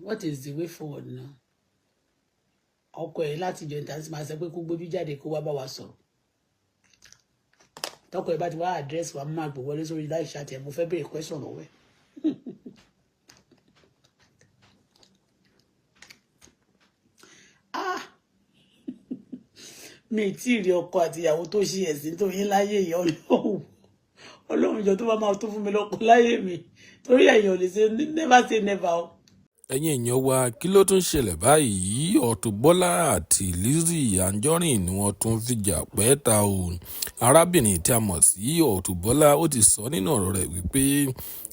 What is the way forward now? Ọkọ ẹ̀ láti jọ ìtàn sí máa sọ pé kó gbójú jáde, kó wá bá wa sọ̀rọ̀. Tọkọ ẹ̀ bá ti wá address wa, máa gbò wọlé sórí live chat ẹ̀. Mo fẹ́ béèrè question lọ́wọ́ ẹ̀. Ah, mi tí ì rí ọkọ àti ìyàwó tó ṣe ẹ̀sìn tó yín láyé yìí. Ọlọ́run, Ọlọ́run jọ, tó bá máa tó fún mi lọ́kọ láyé mi, torí ẹ̀yàn ò lè ṣe. Never say never o. Ẹ̀yin èèyàn wa, kí ló tún ṣẹlẹ̀ báyìí? Auto Bola àti Lizzy Anjorin ni wọ́n tún fìjà pẹ́ ta o. Arábìnrin tí a mọ̀ sí Auto Bola, ó ti sọ nínú ọ̀rọ̀ rẹ̀ wípé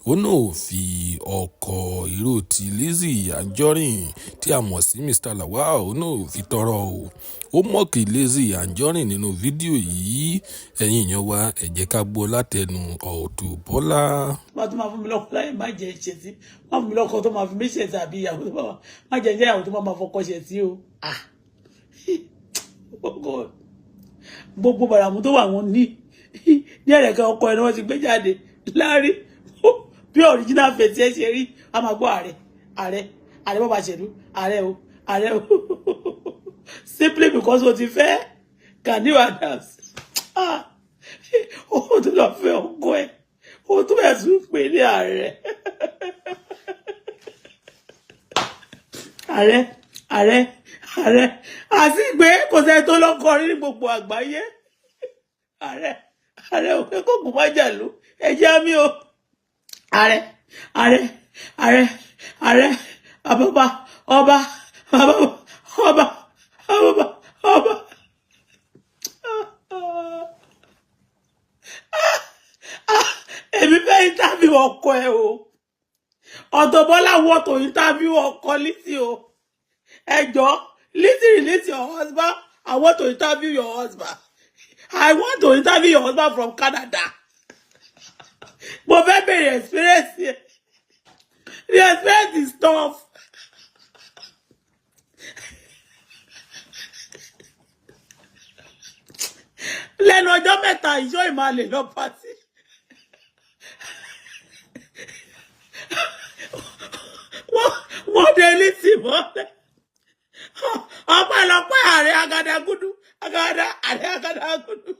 ó náà ò fi ọkọ̀ irú ti Lizzy Anjorin tí a mọ̀ sí Mr Lawal, ó náà ò fi tọrọ o. Ó mock Lizzy Anjorin nínú fídíò yìí. Ẹ̀yin èèyàn wa, ẹ jẹ́ ká gbọ́ látẹnu Auto Bola. Bá tó máa fún mi lọ́kọ láyé, má jẹ́ ṣe sí, má fún mi lọ́kọ tó máa fi mí ṣe, tàbí ìyàwó tó máa má jẹ́ jẹ́ ìyàwó tó máa fọkọ ṣe sí o. Ah, oh God, gbogbo bàràmù tó wà, wọn ní ẹ̀rẹ̀kẹ́ ọkọ ẹni wọ́n ti gbé jáde láàrin bí original face ẹ ṣe rí. A máa gbọ́ ààrẹ, ààrẹ, ààrẹ, bọ́ba ṣèlú, ààrẹ o, ààrẹ o, simply because o ti fẹ́ Gani Adams. Ah, o tún lọ fẹ́ ọkọ ẹ, o tún bẹ̀ tún pè ní ààrẹ, ààrẹ, ààrẹ, ààrẹ, àti pé kò sẹ́ni tó lọ́kọ rí ní gbogbo àgbáyé. Ààrẹ, ààrẹ, òkè kòkò má jàlú ẹjẹ́ àmì o. Ààrẹ, ààrẹ, ààrẹ, ààrẹ, àbọ̀bà ọba, bàbá ọba, àbọ̀bà ọba. Èmi fẹ́ interview ọkọ ẹ o. Auto Bola want to interview ọkọ Lizzy o. Ẹ jọ̀ọ́, Lizzy, release your husband. I want to interview your husband. I want to interview your husband from Canada. Mo fẹ́ bèrè experience yẹn. The experience is tough. Lẹ́nu ọjọ́ mẹ́ta ìṣó ìmàlè lọ party. Wọ́n dé Lizzy mọ́lẹ̀. Ọpẹ́lọpẹ́ ààrẹ agadagudu, agada ààrẹ agadagudu.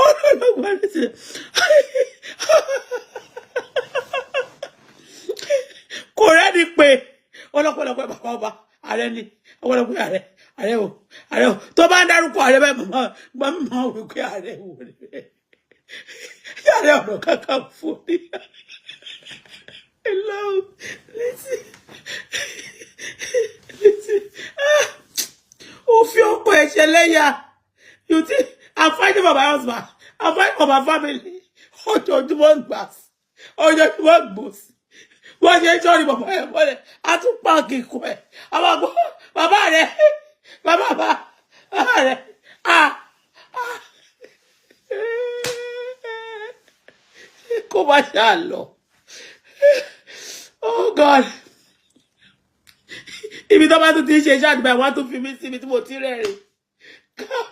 Ọlọ́lọ́gbọ́n Lizzy. Kò rẹ́ni pé ọlọ́pẹ́lọpẹ́ bàbá ọba ààrẹ ni, ọpẹ́lọpẹ́ ààrẹ, ààrẹ o, ààrẹ o. Tó bá ń dárúkọ ààrẹ báyìí, màmá gbọ́n mi máa wí pé ààrẹ wò ni ààrẹ Ọ̀nà Kakanfò ní. Hello, Lizzy, Lizzy, ah, ó fi ọkọ ẹ̀ ṣẹlẹ́yà. You think I'm fighting for my husband? I'm fighting for my family. Ojoojúmọ́ gbà, ojoojúmọ́ gbòsì. Wọ́n ṣe ń sọ́ọ̀rì bàbá ẹ̀ mọ́lẹ̀, a tún páàkì ikọ̀ ẹ̀. Àwọn àgbọ̀ bàbá rẹ̀, bàbá bàbá rẹ̀, ah, ah, kó má ṣáà lọ. Oh God, ibi tó bá tún ti ń ṣe iṣẹ́ àdìbà, wọ́n á tún fi mí síbi tí mo ti rẹ́rìn.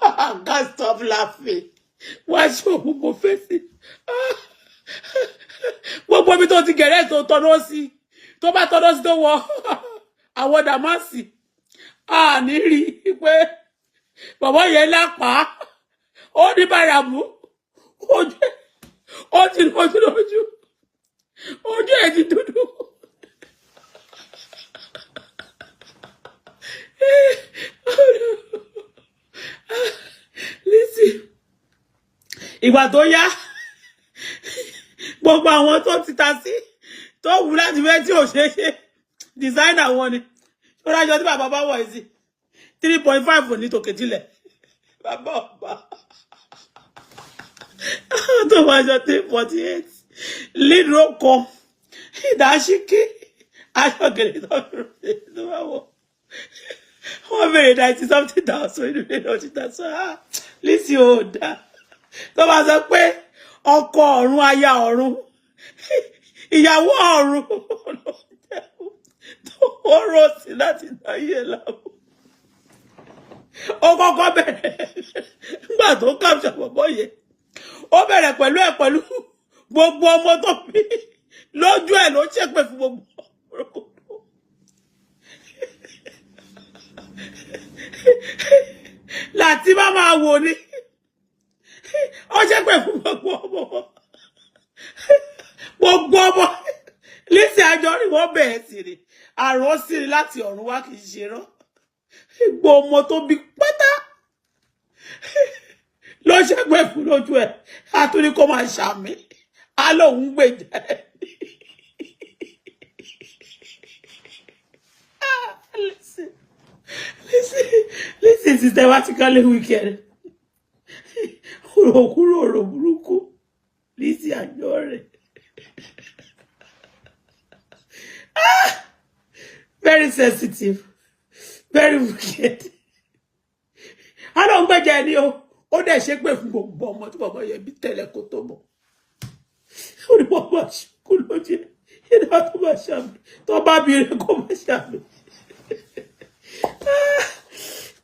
I can't stop laughing. Wá ṣòwò, mo fẹ́ sí gbogbo ibi tó ti gẹ̀rẹ́, tó tọ́nà sí, tó bá tọ́nà sí, tó wọ àwọn dàmásì, a ní rí i pé bàbá yẹn lápá, ó ní bàràmù ojú, ó ti lójú lójú, ojú ẹ̀ ti dúdú. Lizzy, ìgbà tó yá, gbogbo àwọn tó ti ta sí, tó wù láti fẹ́ tí ò ṣeé ṣe, designer wọn ni. Ṣé rájọ tí bàbá bá wọ̀ ẹ́ sí 3.5 ní tòkè tilẹ̀, bàbá ọba tó máa jọ 348 lídùú kan, ìdásíkí aṣọ gèlè tó fi rò tó bá wọ̀, wọ́n béèrè 90 something thousand inú ilé náà ti ta sọ. Ah, Lizzy ò dáa tó bá sọ pé ọkọ ọ̀run, aya ọ̀run, ìyàwó ọ̀run tó rò sí láti dáyé láwọn. Ó kọ́kọ́ bẹ̀rẹ̀ nígbà tó capture bọ̀bọ̀ yẹn, ó bẹ̀rẹ̀ pẹ̀lú ẹ̀, pẹ̀lú gbogbo ọmọ tó bí lójú ẹ̀ ló ṣépè fún gbogbo. Láti bá máa wò ni ó ṣe pé fún gbogbo ọmọ, gbogbo ọmọ Lizzy Anjorin, wọ́n bẹ̀ẹ́ sí ni àrùn sí ni láti ọ̀run wá, kì í ṣe rán. Gbogbo ọmọ tó bí pátá ló ṣẹ́gbẹ́ fún lójú ẹ̀. Á tún ní kó máa ṣàmì, á lóun gbèjà ẹ̀. Listen, listen, listen, systematically wicked. Ọ̀rọ̀ kúrò, ọ̀rọ̀ burúkú, Lizzy Anjorin. Very sensitive, very wicked. Á lóun gbèjà ẹni o. Ó dẹ̀ ṣépè fún gbogbo ọmọ tí bàbá yẹn bí tẹ́lẹ̀ kó tó mọ̀. Ó ní wọ́n máa ṣubú lójú ẹ̀, ìdá tó máa ṣàmì, tó bá bí rẹ̀ kó máa ṣàmì.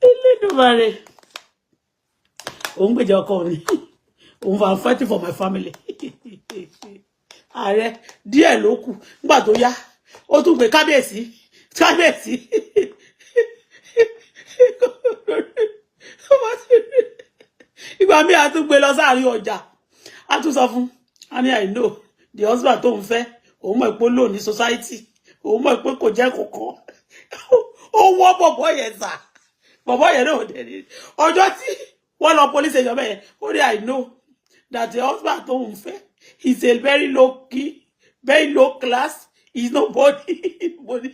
Elédùmarè, òun gbèjà ọkọ mi, òun fa fighting for my family. Ààrẹ díẹ̀ ló kù. Nígbà tó yá, ó tún pé kábíyèsí, kábíyèsí. Ìgbà míì, a tún gbé lọ sáàrin ọjà, a tún sọ fún a ní, "I know the husband tó ń fẹ́." Òun mọ̀ pé ó lò ní society, òun mọ̀ pé kò jẹ́ kọ̀ọ̀kan. Ó wọ́ bọ̀bọ̀ yẹn sà, bọ̀bọ̀ yẹn náà dẹ̀ ní ọjọ́ tí wọ́n lọ police station bẹ́ẹ̀. Ó ní, "I know that the husband tó ń fẹ́ is a very low key, very low class, he is nobody." Mo ní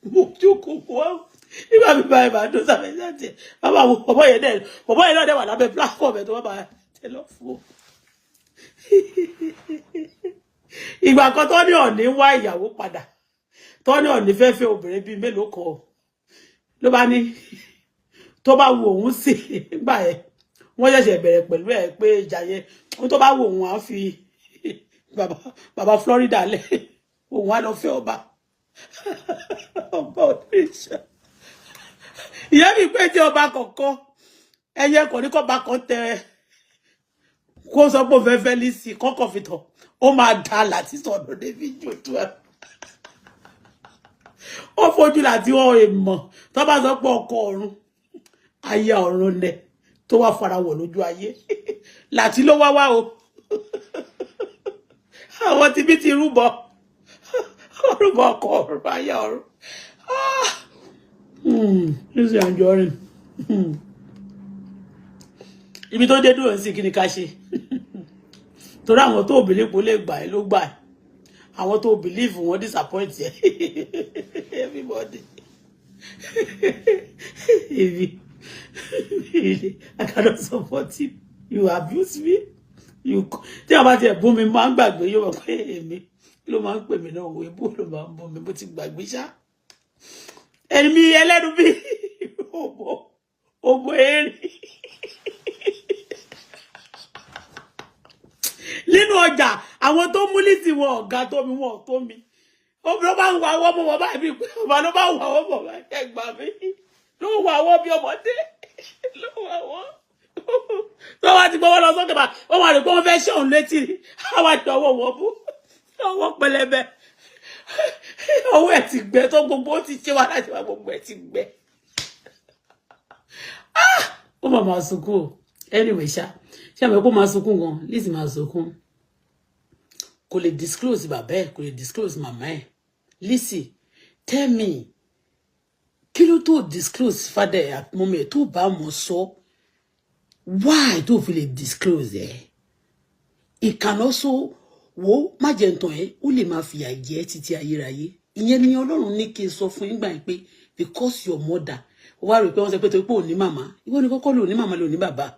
mo jókòó wá nígbà mi báyìí, máa dún sábẹ́ sáà bàbá wo bọ̀bọ̀ yẹn dẹ̀, bọ̀bọ̀ yẹn náà dẹ̀ wà lábẹ́ platform ẹ̀ tó wọ́n bá tẹ lọ fún un. Ìgbà kan tó ní Ọ̀ní wá ìyàwó padà, tó ní Ọ̀ní fẹ́ fẹ́ obìnrin bíi mélòó kan, ló bá ní tó bá wo òun sí nígbà yẹn, wọ́n ṣẹ̀ṣẹ̀ bẹ̀rẹ̀ pẹ̀lú ẹ̀ pé ìjà yẹn, ohun tó bá wo òun, á fi bàbá bàbá Florida lẹ̀, òun á lọ fẹ́ ọba, ọba òdìṣà. Ìyá mi pé tí ọba kọ̀ọ̀kan ẹyẹ kò ní kọ́ bá kan tẹ kó sọ pé òun fẹ́ fẹ́ Lizzy kọ́kọ́ fi tọ̀, ó máa da láti sọ̀dọ̀ David jòtú ẹ̀. Ó fojú láti wọ́n èèmọ̀ tó bá sọ pé ọkọ ọ̀run, aya ọ̀run nẹ tó wá farawọ̀ lójú ayé láti ló wá wá o. Àwọn tí bí ti rúbọ rúbọ ọkọ ọ̀run, aya ọ̀run. Lizzy Anjorin, ibi tó dé dúró sí, kí ni ká ṣe? Torí àwọn tó believe kó lè gbà ẹ́ ló gbà ẹ́, àwọn tó believe wọ́n disappoint ẹ́. Everybody, if I cannot support you, you abuse me, you. Tí a bá tiẹ̀ bú mi, máa ń gbàgbé. Yóò mọ̀ pé èmi ló máa ń pè mí náà, òwe bú ló máa ń bú mi, bó ti gbàgbé ṣá. Ẹ̀mí ẹlẹ́nu bí òbò òbò erin nínú ọjà. Àwọn tó mú Lizzy wọn, ọ̀gá tó mi, wọn ò tó mi. Obìnrin bá ń wà ọwọ́ mọ́ wọn báyìí, bíi pé ọba ló bá ń wà ọwọ́ mọ́ báyìí, ẹgbàá mi ló ń wà ọwọ́ bí ọmọdé ló ń wà ọwọ́. Tó wá ti gbọ́wọ́ lọ sókè bá wọ́n máa rí pé wọ́n fẹ́ ṣe òun létí ni. Àwọn àti ọwọ́ wọn bú ọwọ́ pẹlẹbẹ, ọwọ́ ẹ̀ ti gbẹ tó, gbogbo ó ti ṣe wá láti wá, gbogbo ẹ̀ ti gbẹ. Ó máa máa sunkún o. Anyway ṣá, ṣé àmọ́ kó máa sunkún gan? Lizzy máa sunkún, kò lè disclose bàbá ẹ̀, kò lè disclose màmá ẹ̀. Lizzy, tell me, kí ló tó disclose father ẹ̀ àti mummy ẹ̀ tó bá mọ̀ sọ? Why tó fi lè disclose ẹ̀? It can also wo, má jẹ́ ntàn ẹ́, ó lè máa fìyà jẹ ẹ́ títí ayérayé. Ìyẹn ni Ọlọ́run ní kí n sọ fún yín gbà yín pé because your mother, ó wá rò pé wọ́n sọ pé torí pé ò ní màmá, ìwọ ni kọ́kọ́ lò ní màmá, lò ní bàbá,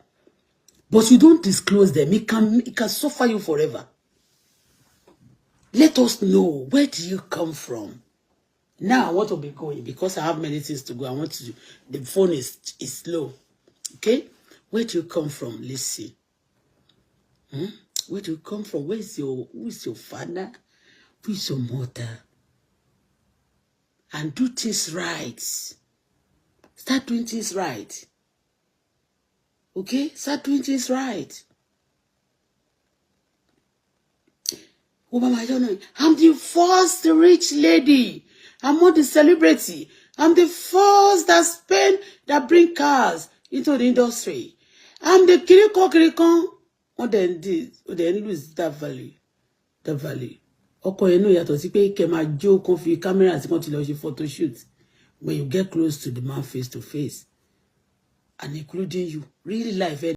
but you don't disclose them, it can suffer you forever. Let us know, where do you come from? Now I want to be going because I have many things to go. I want to, the phone is slow. Okay, where do you come from, Lizzy? Hmm? Where do you come from? Where is your who is your father? Who is your mother? And do things right. Start doing things right. Okay? Start doing things right. I'm the first rich lady. I'm not the celebrity. I'm the first that spend, that bring cars. into the industry. I'm the kirikọ́ kirikan. Wọ́n dẹ̀ ń di, ó dẹ̀ ń lose that value, that value. Ọkọ yẹn náà yàtọ̀ sí pé kẹ́ máa jó, kán fi camera tí wọ́n ti lọ ṣe photo shoot. When you get close to the man face to face, and including you, real life.